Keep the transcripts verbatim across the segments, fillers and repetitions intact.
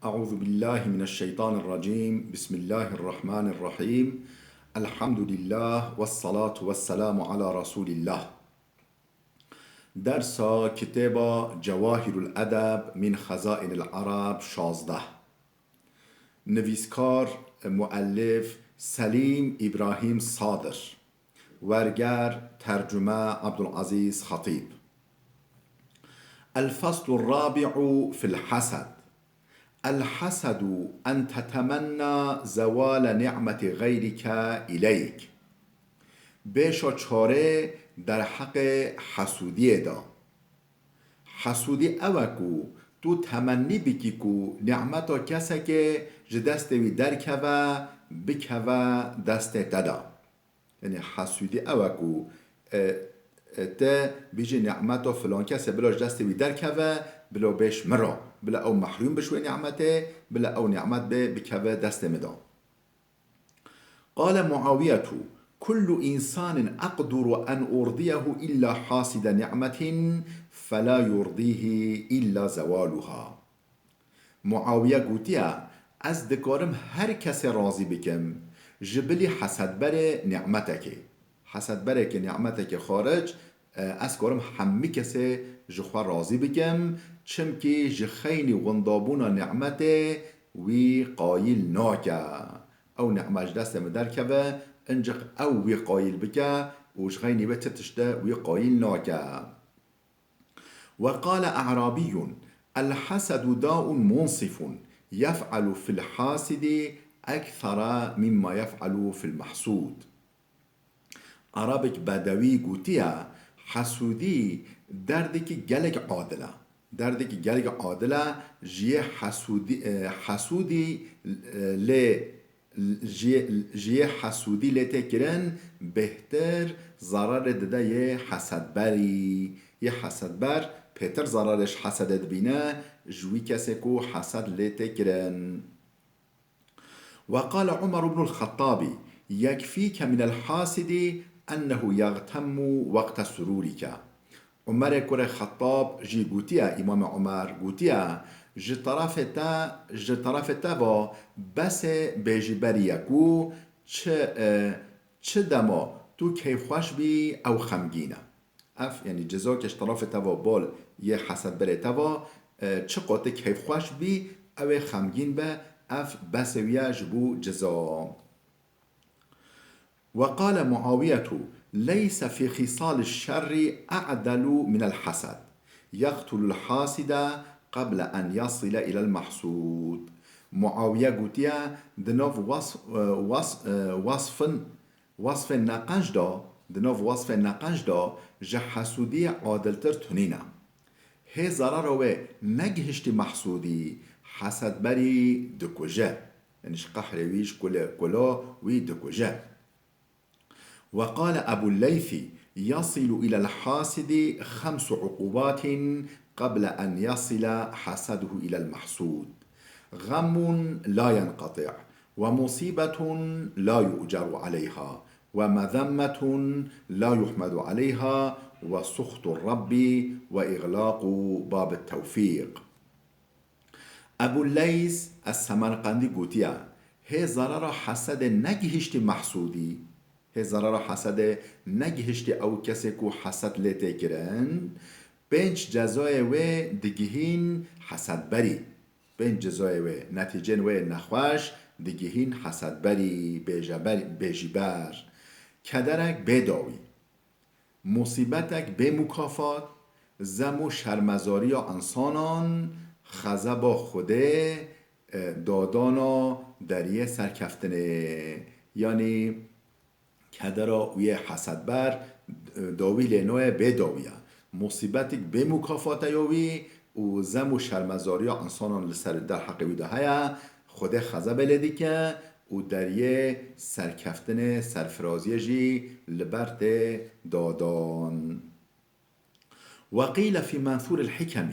أعوذ بالله من الشيطان الرجيم. بسم الله الرحمن الرحيم. الحمد لله والصلاة والسلام على رسول الله. Dersa kitêba Cewahirul Edeb min Xezainil Ereb şazdeh. Nivîskar, muellif Selîm Îbrahîm Sadir. Werger, tercume Abdulazîz Xetîb. الفصل الرابع في الحسد. الحسد أن تتمنى زوال نعمة غيرك إليك. Bêşa çarê derheqê hesûdiyê de. Hesûdî ew e ku tu temennî bikî ku nîmeta kesekê ji destê wî derkeve, bikeve destê te de. Yanî hesûdî ew e ku, e, e, te bêjî nîmeta filan kesê bila ji destê wî derkeve, bila bêş min re, bila ew mehrûm bi ji wê nîmetê, bila ew nîmet bê bikeve destê min de. قال معاوية: كل إنسان أقدر أن أرضيه إلا حاسد نعمة فلا يرضيه إلا زوالها. Muawiye gotiye, ez dikarim her kesê razî bikim, ji bilî hesedberê nîmetekê. Hesedberekê nîmetekê xaric, e, ez karim hemî kesê ji xwe razî bikim, çimkî ji xeynî windabûna nîmetê wî qayîl nake. Ew nîmet ji destê min derkeve, ancî ew wî qayîl bike û ji xeynî wê ti tişt de wî qayîl nake. وقال أعرابي: الحسد داء منصف يفعل في الحاسد أكثر مما يفعل في المحسود. Arabek bedewî gotiye, hesûdî derdekî gelek adil e. Derdekî gelek adil e, ji yê hesûdî, e, hesûdî, e, lê, ji, ji yê hesûdî lê tê kirin bêhtir zerarê dide yê hesedberî. Yê hesedber pêtir zerarê ji hesedê dibîne, ji wî kesê ku hesed lê tê kirin. وقال عمر بن الخطاب: يكفيك من الحاسد أنه يغتم وقت سرورك. Umerê kurê Xettab jî gotiye, Îmamê Umer gotiye, ji terefê te, ji terefê te ve besê bêjîberî ye ku çi, e, çi dema tu keyfxweş bî, ew xemgîn e. Ev, yanî cezakê ji terefê te ve bol yê hesedberê te ve, e, çi qotê keyfxweş bî, ew ê xemgîn be, ev besê wî ye ji bo ceza. وقال معاوية: ليس في خصال الشر أعدل من الحسد، يقتل الحاسد قبل أن يصل إلى المحسود. Muawiye gotiye, di nav was-, e, was-, e, wasfin Wasfên neqenc de, di nav wasfên neqenc de ji hesûdiyê adiltir tunîne. Hê zerara wê negihiştî mehsûdî, hesedberî dikuje. Yanî ji qehrê wî, ji kulê, kula wî dikuje. وقال أبو الليث: يصل إلى الحاسد خمس عقوبات قبل أن يصل حسده إلى المحسود. غم لا ينقطع، ومصيبة لا يؤجر عليها، ومذمة لا يحمد عليها، وسخط الرب، وإغلاق باب التوفيق. Ebû Leys Es-Semerqendî gotiye, hê zerara hesedê negihiştî mehsûdî, hê zerara hesedê negihiştî ew kesê ku hesed lê tê kirin, pênc cezayê wê digihîn hesedberî. Pênc cezayê wê, netîcên wê nexweş digihîn hesedberî, bêjeber-, bêjîber. Kederek bê dawî, musîbetek bê mukafat, zem û şermezariya însanan, xezeba Xwedê, e, dadana deriyê serkeftinê. Yanî, kedera wî yê hesedber, dawî lê nayê, bê dawî ye. Musîbetik bê mukafat e ya wî û zem û şermezariya însanan li ser derheqê wî de heye, Xwedê xezebê lê dike û deriyê serkeftinê, serfiraziyê jî li ber tê dadan. وقيل في منثور الحكم: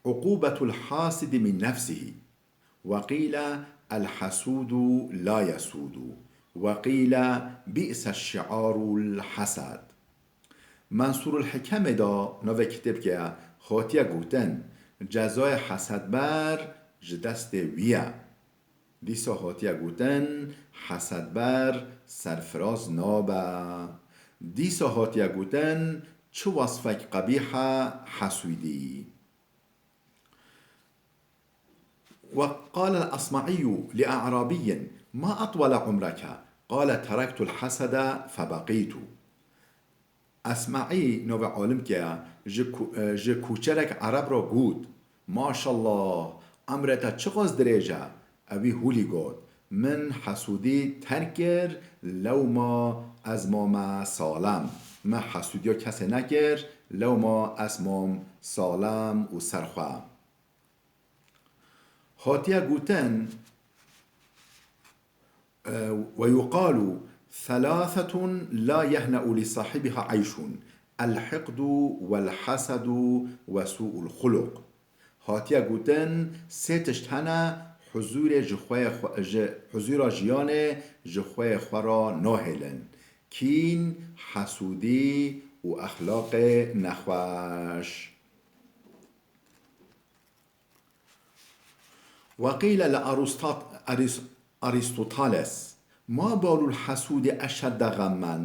عقوبة الحاسد من نفسه. وقيل: الحسود لا يسود. وقيل: بئس الشعار الحسد. Mensûrul Hikemê de navê kitêbkê ye, hatiye gotin, cezayê hesedber ji destê wî ye. Dîsa hatiye gotin, hesedber serfiraz nabe. Dîsa hatiye gotin, çi wesfek qebîh e hesûdî. وقال الأصمعي لأعرابي: ما أطول عمرك؟ قال: تركت الحسد فبقيت. Esmaî navê alimkê ye, ji ku-, e, ji koçerek ereb re got, Maşallah, emrê te çiqas dirêj e. Ewî hûlî got, Min hesûdî terk kir, lewma ez mame salem. Me hesûdiya kesê nekir, lewma ez mam salem û serxwe. Hatiye gotin, e, ويقال: ثلاثة لا يهنأ لصاحبها عيش: الحقد والحسد وسوء الخلق. Hatiye gotin, sê tişt hene, huzûrê ji xwe, xwe, ji huzûra jiyanê ji xweyê xwe re nahêlin: kîn, hesûdî û exlaqê nexweş. وقيل لأرسطاط-، أرس-، أرسطوطالس: ما بال الحسود أشد غما؟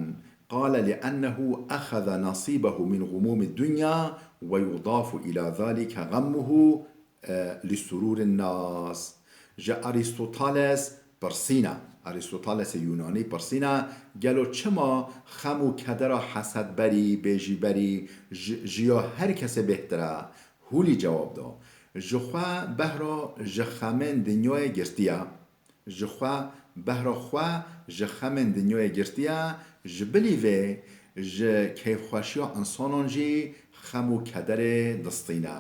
قال: لأنه أخذ نصيبه من غموم الدنيا ويضاف إلى ذلك غمه، آه، لسرور الناس. Ji Arîstoteles pirsîne, Arîstotelesê Yûnanî pirsîne, gelo çima xem û kedera hesedberî, bêjîberî, ji, ji ya her kesê bêhtir e? Hûlî cewab da, Ji xwe behra ji xemên dinyayê girtiye. Ji xwe behra xwe ji xemên dinyayê girtiye, ji bilî vê ji keyfxweşiya însanan jî xem û kederê distîne.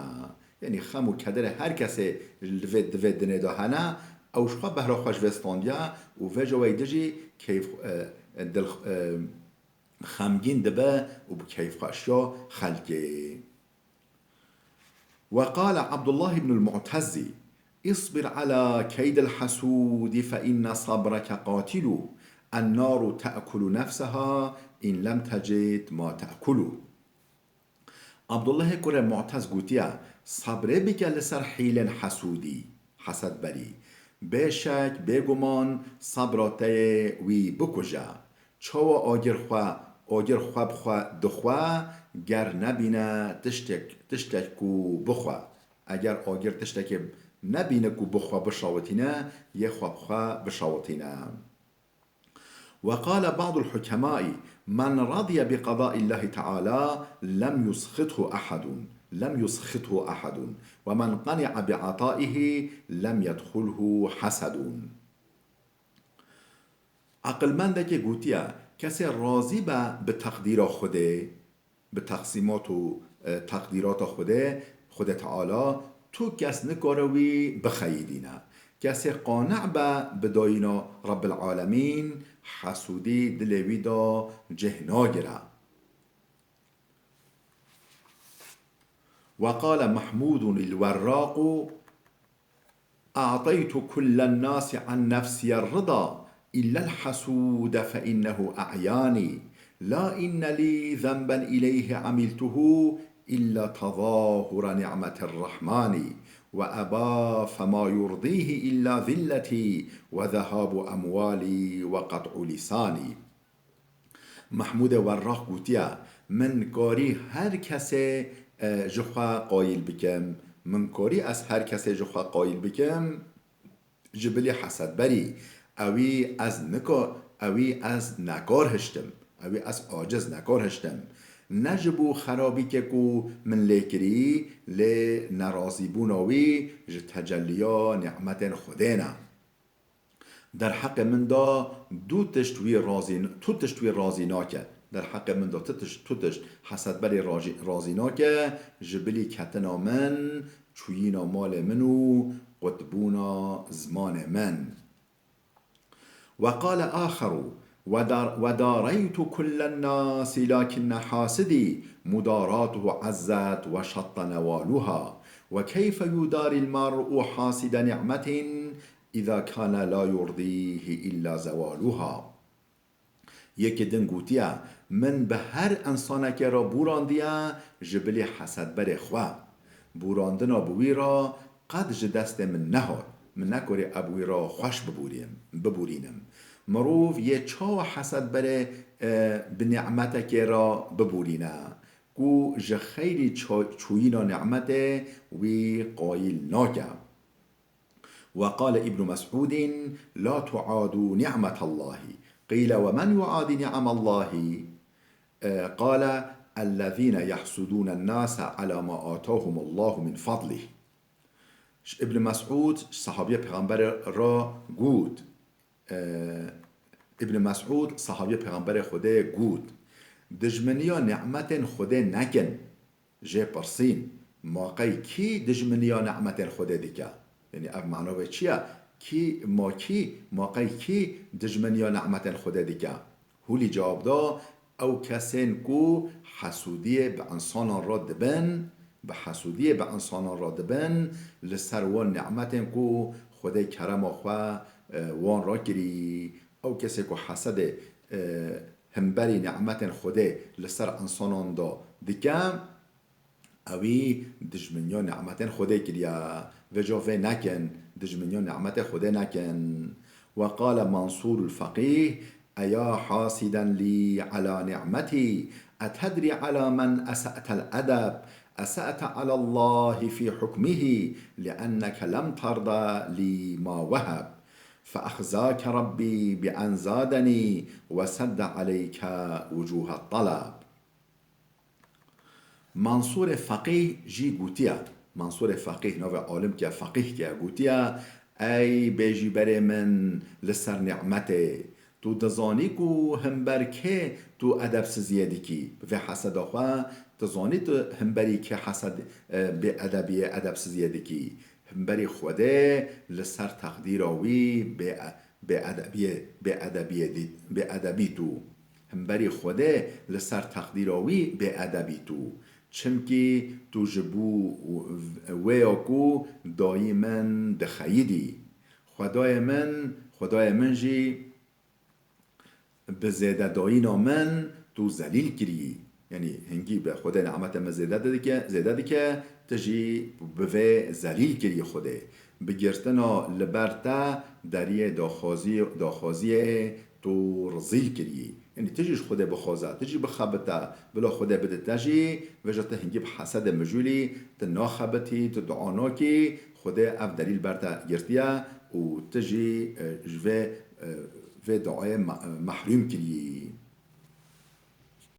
Yanî xem û kederê her kesê li vê, di vê dinê de hene, ew ji xwe behra xwe ji vê standiye û vêca wê dî jî keyf, e, dil, e, xemgîn dibe û bi keyfxweşiya xelkê. وقال عبد الله بن المعتز: اصبر على كيد الحسود فإن صبرك قاتل، النار تأكل نفسها إن لم تجد ما تأكل. Abdullahê kurê Mu'tez gotiye, Sebrê bike li ser hîlên hesûdî, hesedberî. Bêşek, bêguman, sebra te yê wî bikuje. Çawa agir xwe, agir xwe bi xwe dixwe, ger nebîne tiştek, tiştek ku bixwe? Eger agir tiştekê nebîne ku bixwe bişawitîne, yê xwe bi xwe bişawitîne. وقال بعض الحكماء: من رضي بقضاء الله تعالى لم يسخطه أحد، لم يسخطه أحد، ومن قنع بعطائه لم يدخله حسد. Aqilmendekê gotiye, kesê razî be bi teqdîra Xwedê, bi teqsîmat û, e, teqdîrata Xwedê, Xwedê Teala, tu kes nikare wî bixeyidîne. Kesê qane be bi dayîna Rebbil Alemîn, hesûdî dilê wî de cih nagire. وقال محمود الوراق: أعطيت كل الناس عن نفسي الرضا إلا الحسود فإنه أعياني، لا إن لي ذنبا إليه عملته إلا تظاهر نعمة الرحمن، وأبى فما يرضيه إلا ذلتي وذهاب أموالي وقطع لساني. Mehmûdê Werraq gotiye, Min karî her kesê, e, ji xwe qayîl bikim. Min karî ez her kesê ji xwe qayîl bikim, ji bilî hesedberî. Ewî ez nika-, ewî ez nekar hiştim. Ewî ez aciz nekar hiştim. Ne ji bo xerabîkê ku min lê kirî, lê nerazîbûna wî ji tecelliya nîmetên Xwedê ne. Derheqê min de du tişt wî razî, tu tişt wî razî nake. Derheqê min de tu tişt, tu tişt hesedberî razî, razî nake, ji bilî ketina min, çûyîna malê min û qutbûna zimanê min. وقال آخر: ودار-، وداريت كل الناس لكن حاسدي مداراته عزت وشط نوالها، وكيف يداري المرء حاسد نعمة إذا كان لا يرضيه إلا زوالها. Yekê din gotiye, Min bi her însanekê re borandiye ji bilî hesedberê xwe. Borandina bi wî re qet ji destê min nehat, min nekarî ev wî ra xweş bibûrînim, bibûrînim. Mirov yê çawa hesed berê, e, bi nîmetekê ra bibûrîne, ku ji xeyrî ça-, çûyîna nîmetê wî qayîl nake. وقال ابن مسعود: لا تعادوا نعمة الله. قيل: ومن يعادي نعم الله؟ قال: الذين يحسدون الناس على ما آتاهم الله من فضله. Ji Ibn Mesûd, sahabiya Pêxemberê re got, e, Ibn Mesûd, sahabiya Pêxemberê Xwedê got, dijminiya nîmetên Xwedê nekin. Jê pirsîn, ma qey kî dijminiya nîmetên Xwedê dike? Yanî ev mana wê çi ye? Kî, ma kî, ma qey kî dijminiya nîmetên Xwedê dike? Hûlî cewab da, ew kesên ku hesûdiyê bi însanan re dibin, bi hesûdiyê bi însanan re dibin, li ser wan nîmetên ku Xwedê kerema xwe, e, wan re kirî. Ew kesê ku hesedê, e, himberî nîmetên Xwedê li ser însanan de dike, ewî dijminiya nîmetên Xwedê kiriye. Vêca vê nekin, dijminiya nîmetê Xwedê nekin. وقال منصور الفقيه: أيا حاسدا لي على نعمتي، أتدري على من أسأت الأدب؟ أسأت على الله في حكمه، لأنك لم ترض لي ما وهب، فأخزاك ربي بأن زادني وسد عليك وجوه الطلب. Mansûrê Feqîh jî gotiye, Mansûrê Feqîh navê alimkê feqîhkê gotiye, ey bêjîberê min li ser nîmetê, tu dizanî ku himber kê tu edebsiziyê dikî? Bi vê heseda xwe, tu zanî tu himberî kê hesed, e, bêedebiyê, edebsiziyê dikî? Himberî Xwedê li ser teqdîra wî bê, bêedebiyê, bêedebiyê dî-, bêedebî tu. Himberî Xwedê li ser teqdîra wî bêedebî tu. Çimkî tu ji bo wê ya ku dayî min dixeyidî. Xwedayê min, Xwedayê min jî bi zêdedayîna min tu zelîl kirî. Yanî hingî bi Xwedê nîmetê min zêde dike, zêde dike, tu jî bi vê zelîl kirî Xwedê. Bi girtina li ber te deriyê daxwazî-, daxwaziyê tu rizîl kirî. Yanî tu jî ji Xwedê bixwaze, tu jî bixebite, bila Xwedê bide te jî, vêca tu hingî bi hesedê mijûlî, tu naxebitî, tu dua nakî, Xwedê ev delîl ber te girtiye û tu jî, e, ji vê, e, vê duayê me-, mehrûm kirî.